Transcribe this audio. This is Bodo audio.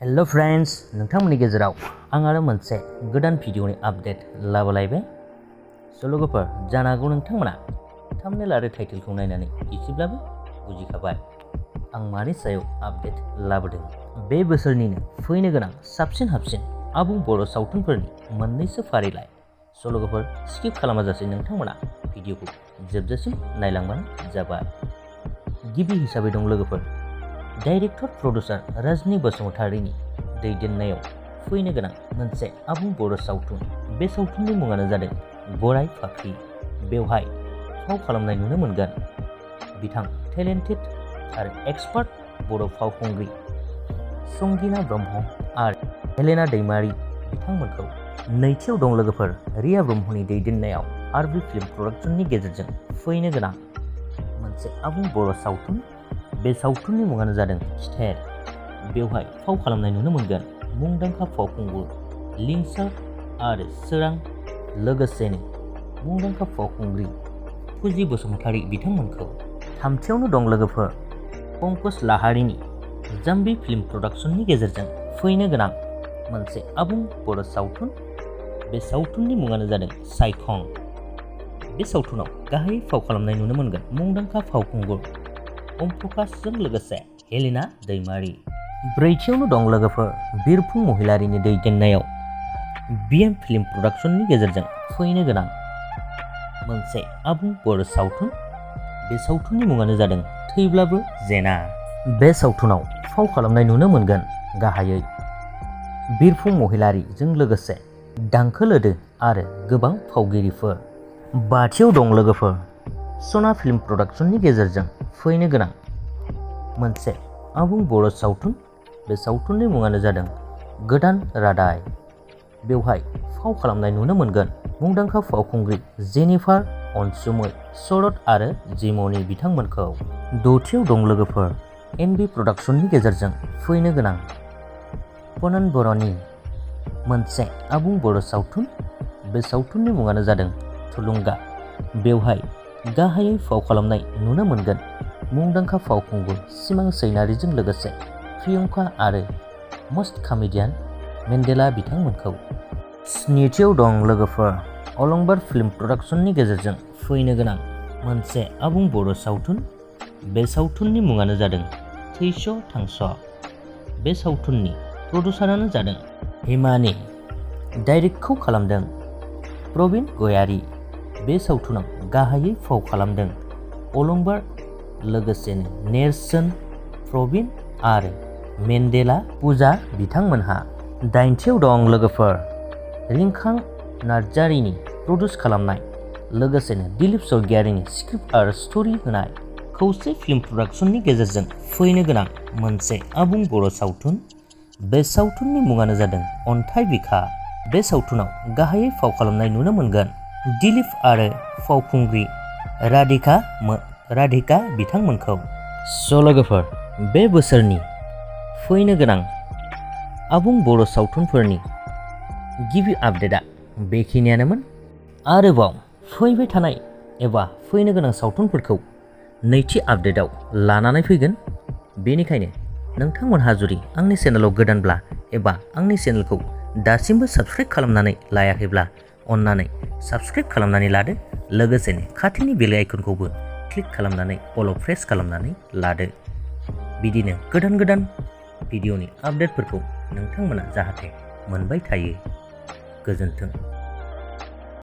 हेलो फ्रेंड्स, नोंथांमोननि गेजेराव आं आरो मोनसे गोदान भिडिअनि आपडेट लाबोलायबाय। लोगोफोर, जानो हागौ नोंथांमोना थाम्बनेल आरो टाइटेलखौ नायनानै एसेब्लाबो बुजिखाबाय आं मानि सायाव आपडेट लाबोदों। बे बोसोरनिनो फैनो गोनां साबसिन हामसिन आबुं बर' सावथुनफोरनि मोननैसो फारिलाइ। लोगोफोर, स्किप खालामाजासे नोंथांमोना भिडिअखौ जोबजासिम नायलांबानो जाबाय। गिबि हिसाबै दं लोगोफोर, डाइरेक्टर प्रडिउसार रजनी बसुमतारीनि दैदेननायाव फैनो गोनां मोनसे आबुं बर' सावथुन। बे सावथुननि मुङानो जादों बोराइ फाख्रि। बेवहाय फाव खालामनाय नुनो मोनगोन बिथां टेलेन्टेड आरो एक्सपार्ट बर' फावखुंग्रि संगिना ब्रह्म आरो हेलेना दैमारि बिथांमोनखौ। नैथियाव दं लोगोफोर, रिया ब्रह्मनि दैदेननायाव आरबि फिल्म प्रडाक्शननि गेजेरजों फैनो गोनां मोनसे आबुं बर' सावथुन। बे सावथुननि मुङानो जादों खिथेर। बेवहाय फाव खालामनाय नुनो मोनगोन मुंदांखा फावखुंगुर लिंसार आरो सोरां, लोगोसेनो मुंदांखा फावखुंग्रि फुजि बसुमतारी बिथांमोनखौ। थामथियावनो दं लोगोफोर, पंकज लाहारीनि जाम्बी फिल्म प्रडाक्शननि गेजेरजों फैनो गोनां मोनसे आबुं बर' सावथुन। बे सावथुननि मुङानो जादों सायखं। बे सावथुनाव गाहायै फाव खालामनाय नुनो मोनगोन मुंदांखा फावखुंगुर ओमप्रकाशजों लोगोसे हेलेना दैमारि। ब्रैथियावनो दं लोगोफोर, बिरफुं महिलारिनि दैदेननायाव BM फिल्म प्रडाक्शननि गेजेरजों फैनो गोनां मोनसे आबुं बर' सावथुन। बे सावथुननि मुङानो जादों थैब्लाबो जेना। बे सावथुनाव फाव खालामनाय नुनो मोनगोन गाहायै बिरफुं महिलारिजों लोगोसे दांखो लोदो आरो गोबां फावगिरिफोर। बाथियाव दं लोगोफोर, सना फिल्म प्रडाक्शननि गेजेरजों फैनो गोनां मोनसे आबुं बर' सावथुन। बे सावथुननि मुङानो जादों गोदान रादाय। बेवहाय फाव खालामनाय नुनो मोनगोन मुंदांखा फावखुंग्रि जेनिफार, अनसुमै, शरद आरो जिमनि बिथांमोनखौ। दथियाव दं लोगोफोर, NB प्रडाक्शननि गेजेरजों फैनो गोनां पनन बर'नि मोनसे आबुं बर' सावथुन। बे सावथुननि मुङानो जादों थुलुंगा। बेवहाय गाहायै फाव खालामनाय नुनो मोनगोन मुंदांखा फावखुंगुर सिमां सैनारिजों लोगोसे प्रियंका आरो मस्ट कमेडियान मेन्डेला बिथांमोनखौ। स्निथियाव दं लोगोफोर, अलंबार फिल्म प्रडाक्शननि गेजेरजों फैनो गोनां मोनसे आबुं बर' सावथुन। बे सावथुननि मुङानो जादों थैस' थांस'। बे सावथुननि प्रडिउसारानो जादों हिमानि। डाइरेक्टखौ खालामदों प्रबिन गयारी। बे सावथुनाव गाहायै फाव खालामदों अलंबार, लोगोसेनो नेरसोन, प्रबिन आरो मेन्डेला पुजा बिथांमोनहा। दाइनथियाव दं लोगोफोर, रिंखां नार्जारिनि प्रडिउस खालामनाय, लोगोसेनो दिलीप स्वर्गियारिनि स्क्रिप्ट आरो स्ट'रि होनाय खौसे फिल्म प्रडाक्शननि गेजेरजों फैनो गोनां मोनसे आबुं बर' सावथुन। बे सावथुननि मुङानो जादों अन्थाइ बिखा। बे सावथुनाव गाहायै फाव खालामनाय नुनो मोनगोन दिलीप आरो फावखुंग्रि राधिका बिथांमोनखौ। लोगोफोर, बे बोसोरनि फैनो गोनां आबुं बर' सावथुनफोरनि गिबि आपडेटआ बेखिनियानोमोन। आरोबाव फैबाय थानाय एबा फैनो गोनां सावथुनफोरखौ नैथि आपडेटआव लानानै फैगोन। बेनिखायनो नोंथांमोनहा जुदि आंनि चेनेलाव गोदानब्ला एबा आंनि चेनेलखौ दासिमबो साबस्क्राइब खालामनानै लायाखैब्ला अन्नानै साबस्क्राइब खालामनानै लादो, लोगोसेनो खाथिनि बेल आइकनखौबो क्लिक खालामनानै अल प्रेस खालामनानै लादो। बिदिनो गोदान भिडिअनि आपडेटफोरखौ नोंथांमोना जाहाथे मोनबाय थायो। गोजोन्थों।